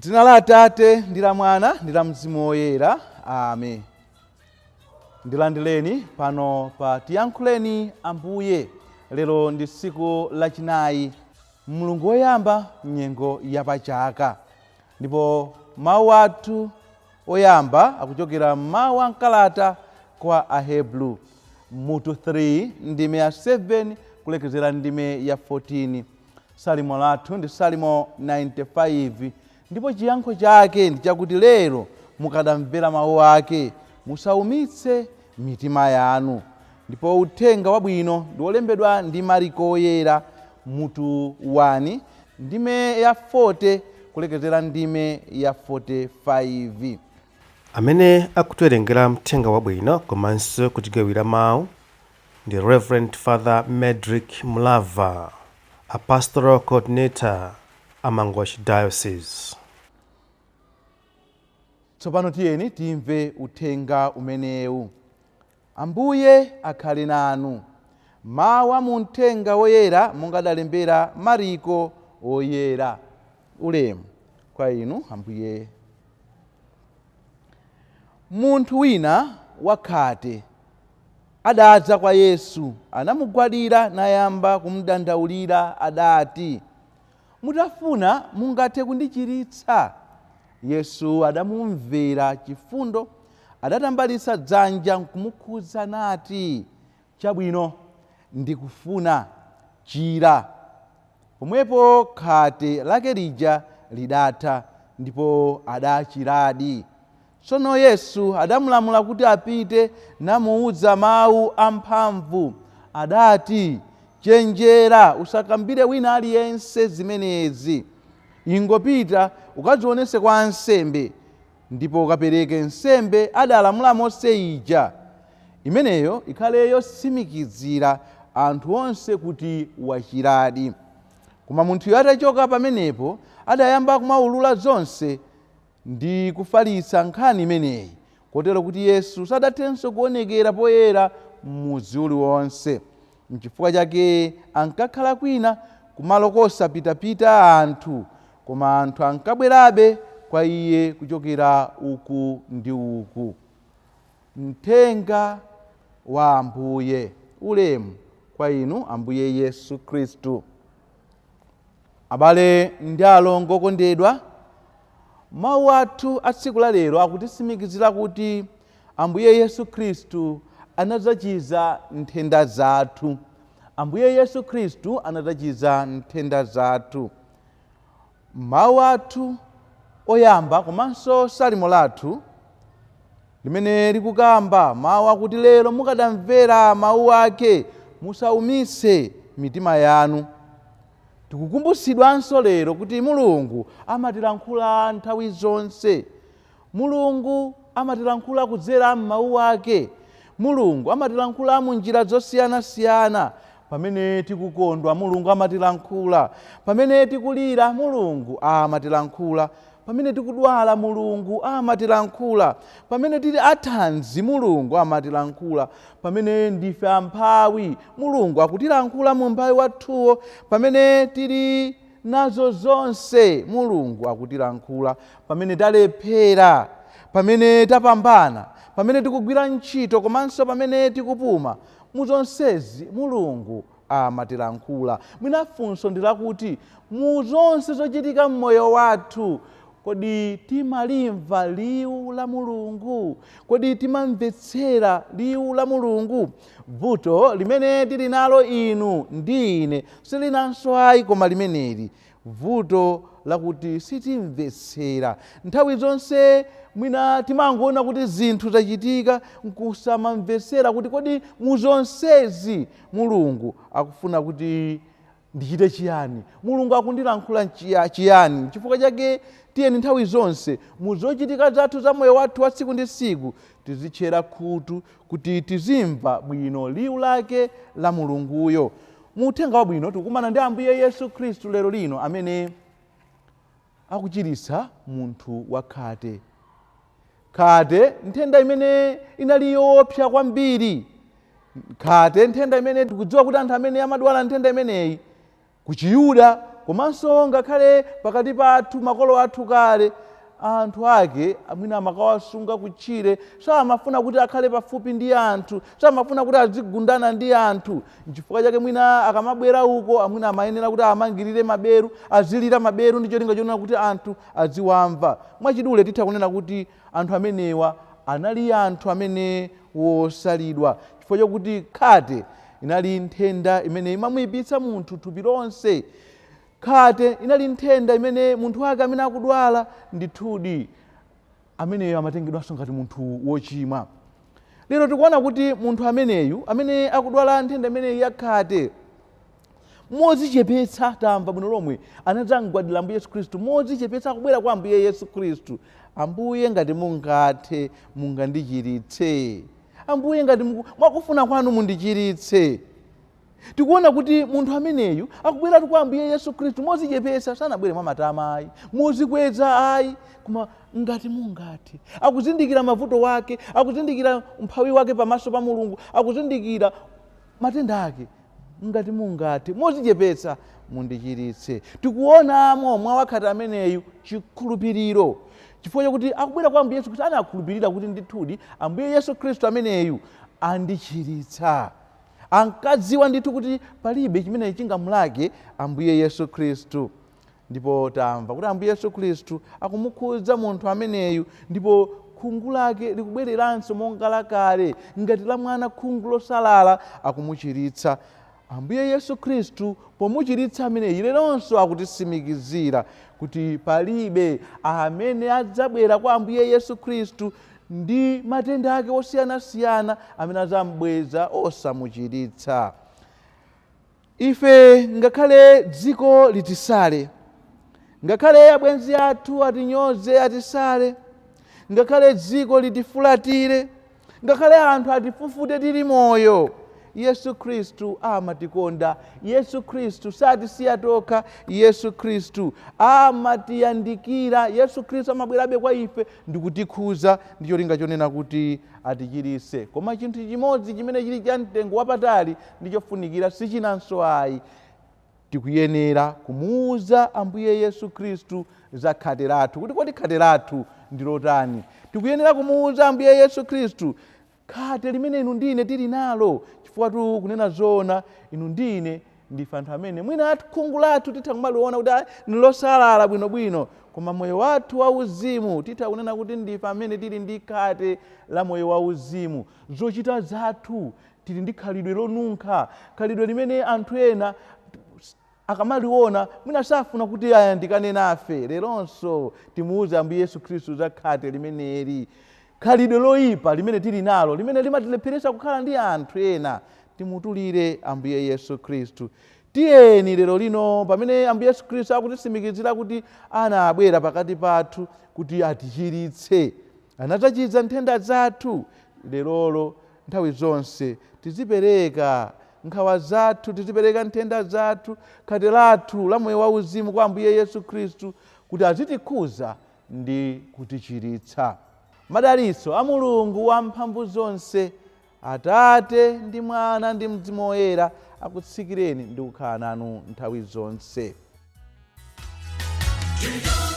M'dzina la Atate ndi la Mwana ndi la Mzimu Woyera. Amen. Ndilandireni pano pa Tiyankhuleni Ambuye. Lero ndi tsiku lachinayi, mlungu woyamba mnyengo yapachaka. Ndipo mawu athu oyamba akuchokera m'mawu a mkalata kwa Ahebru mutu 3 ndime ya 7 kulekezera ndime ya 14. Salimo lathu ndi Salimo 95 ndipo chiyankho chake ndi chakuti lero mukadamvera mawu ake musaumitse mitima yanu. Ndipo uthenga wabwino ndi wolembedwa ndi Mariko Woyera mutu 1 ndime ya 40 kulekezera ndime ya 45. Amene akutiwerengera mthenga wabwino komanso kutigawira mawu ndi Reverend Father Medrick Mulava, a pastoral coordinator a Mangochi Diocese. Tsopano tiyeni timve uthenga umenewu. Ambuye akhale nanu. Mawu a mu mthenga woyera monga adalembera Mariko Woyera. Ulemu kwa inu Ambuye. Munthu wina wakhate adadza kwa Yesu, anamugwadira nayamba kumudandaulira adati, mutafuna mungathe kundichiritsa. Yesu adamumvera chifundo, adatambalitsa dzanja nkumukhudza nati, chabwino, ndikufuna, chira. Pomwepo khate lake lija lidatha, ndipo adachiradi. Tsono Yesu adamulamula kuti apite namuwuza mawu amphamvu. Adati, chenjera usakambire wina aliyense zimenezi. Ingopita ukadzionese kwa ansembe, ndipo ukapereke nsembe adalamula Mose ija. Imeneyo ikhale yotsimikizira anthu onse kuti wachiradi. Koma munthuyo atachoka pamenepo adayamba kumaulula zonse ndi kufalitsa nkhani imeneyi, kotero kuti Yesu sadathenso kuonekera poyera m'mudzi uliwonse. Nchifukwa chake ankakhala kwina kumalo kosapitapita anthu, koma anthu ankabwerabe kwa iye kuchokera uku ndi uku. Mthenga wa Ambuye. Ulemu kwa inu Ambuye Yesu Khristu. Abale ndi alongo okondedwa, mawu athu a tsiku la lero akutitsimikizira kuti Ambuye Yesu Khristu anadzachiza nthenda zathu. Ambuye Yesu Khristu anadzachiza nthenda zathu. Mawu athu oyamba komanso salimo lathu limene likukamba mawu akuti lero mukadamvera mawu ake musaumitse mitima yanu. Tikukumbutsidwanso lero kuti Mulungu amatilankhula nthawi zonse. Mulungu amatilankhula kudzera m'mawu ake. Mulungu amatilankhula mu njira zosiyanasiyana. Pamene tikukondwa Mulungu amatilankhula, pamene tikulira Mulungu amatilankhula, pamene tikudwala Mulungu amatilankhula, pamene tili athanzi Mulungu amatilankhula, pamene ndife amphawi Mulungu akutilankhula mu umphawi wathuwo, pamene tili nazo zonse Mulungu akutilankhula, pamene talephera, pamene tapambana, pamene tikugwira ntchito komanso pamene tikupuma, mu zonsezi Mulungu amatilankhula. Mwina funso ndi lakuti mu zonse zochitika m'moyo wathu, kodi timalimva liwu la Mulungu? Kodi timamvetsera liwu la Mulungu? Vuto limene tili nalo inu ndi ine silinanso ayi koma limeneli, vuto lakuti sitimvetsera. Nthawi zonse mwina timangoona kuti zinthu zachitika nkusamamvetsera kuti kodi mu zonsezi Mulungu akufuna kuti ndichite chiyani, Mulungu akundilankhula chiyani. Chifukwa chake tiyeni nthawi zonse mu zochitika zathu za moyo wathu wa tsiku ndi tsiku tizitchera khutu kuti tizimva bwino liwu lake la Mulunguyo. Mu uthenga wabwino tikukumana ndi Ambuye Yesu Khristu lero lino amene akuchiritsa munthu wakhate. Khate nthenda imene inali yoopsa kwambiri. Khate nthenda imene tikudziwa kuti anthu amene amadwala nthenda imeneyi ku Chiyuda Komanso ngakhale pakati pathu, makolo athu kale, anthu ake amwina amakawasunga kutchire, samafuna kuti akhale pafupi ndi anthu, samafuna kuti azigundana ndi anthu. Nchifukwa chake mwina akamabwera uko, amwina amayenera kuti amangirire maberu, azilira maberu ndi cholinga chonena kuti anthu aziwamva. Mwachidule titha kunena kuti anthu amenewa anali anthu amene wosalidwa, chifukwa chokuti khate inali nthenda imene imamuyipitsa munthu thupi lonse. Khate inali nthenda imene munthu wake amene akudwala ndithudi ameneyo amatengedwanso ngati munthu wochimwa. Lero tikuona kuti munthu ameneyu amene akudwala nthenda imeneyi ya khate, modzichepetsa, tamva bwino lomwe, anadzamgwadira Ambuye Yesu Khristu modzichepetsa, akubwera kwa Ambuye Yesu Khristu: "Ambuye, ngati mungathe, mungandichiritse. Ambuye, ngati mwakufuna kwanu, mundichiritse." Tikuona kuti munthu ameneyu akubweratu kwa Ambuye Yesu Khristu modzichepetsa, sanabwere mwa matama ayi, modzikweza ayi, koma "ngati mungathe". Akuzindikira mavuto wake, akuzindikira umphawi wake pamaso pa Mulungu, akuzindikira matenda ake. "Ngati mungathe", modzichepetsa, "mundichiritse". Tikuonamo mwa wakhate ameneyu chikhulupiriro, chifukwa chakuti akubwera kwa Ambuye Yesu Khristu anakhulupirira kuti ndithudi Ambuye Yesu Khristu ameneyu andichiritsa. Ankadziwa ndithu kuti palibe chimene chingamulake Ambuye Yesu Khristu. Ndipo tamva kuti Ambuye Yesu Khristu akumukhudza munthu ameneyu, ndipo khungu lake likubwereranso monga lakale, ngati la mwana, khungu losalala. Akumuchiritsa Ambuye Yesu Khristu. Pomuchiritsa ameneyi, leronso akutisimikizira kuti palibe amene adzabwera kwa Ambuye Yesu Khristu ndi matenda ake osiyanasiyana amene adzambweza osamuchiritsa. Ife ngakhale dziko litisale, ngakhale abwenzi athu atinyoze, atisale, ngakhale dziko litifulatire, ngakhale anthu atifufute tili moyo, Yesu Khristu amatikonda. Yesu Khristu satisiya tokha. Yesu Khristu amatiyandikira. Yesu Khristu amabwerabe kwa ife ndikutikhuza ndi cholinga chonena kuti atichiritse. Koma chinthu chimodzi chimene chili cha mtengo wapatali ndi chofunikira sichinanso ayi, tikuyenera kumuuza Ambuye Yesu Khristu za khate lathu, kuti kodi khate lathu ndi lotani. Tikuyenera kumuuza Ambuye Yesu Khristu khate limene inu ndine tili nalo, chifukwa tu kunena zoona, inu ndine ndife anthu amene mwina khungu lathu titha kumaliona kuti nilosalala bwinobwino, koma moyo wathu wauzimu titha kunena kuti ndife amene tili ndi khate la moyo wauzimu. Zochita zathu, tili ndi khalidwe lonunkha, khalidwe limene anthu ena akamaliona mwina safuna kuti ayandikane nafe. Leronso timuuze Ambuye Yesu Khristu za khate limeneli, khalidwe loyipa limene tili nalo, limene limatilepheretsa kukhala ndi anthu ena. Timutulire Ambuye Yesu Khristu. Tiyeni lero lino, pamene Ambuye Yesu Khristu akutisimikizira kuti anabwera pakati pathu kuti atichiritse, anadzachiza nthenda zathu, lerolo nthawi zonse tizipereka nkhawa zathu, tizipereka nthenda zathu, khate lathu la moyo wauzimu kwa Ambuye Yesu Khristu kuti azitikhuza ndi kutichiritsa. Madalitso a Mulungu wamphamvu zonse, Atate ndi Mwana ndi Mzimu Woyera, akutsikireni ndi kukhala nanu nthawi zonse. Do you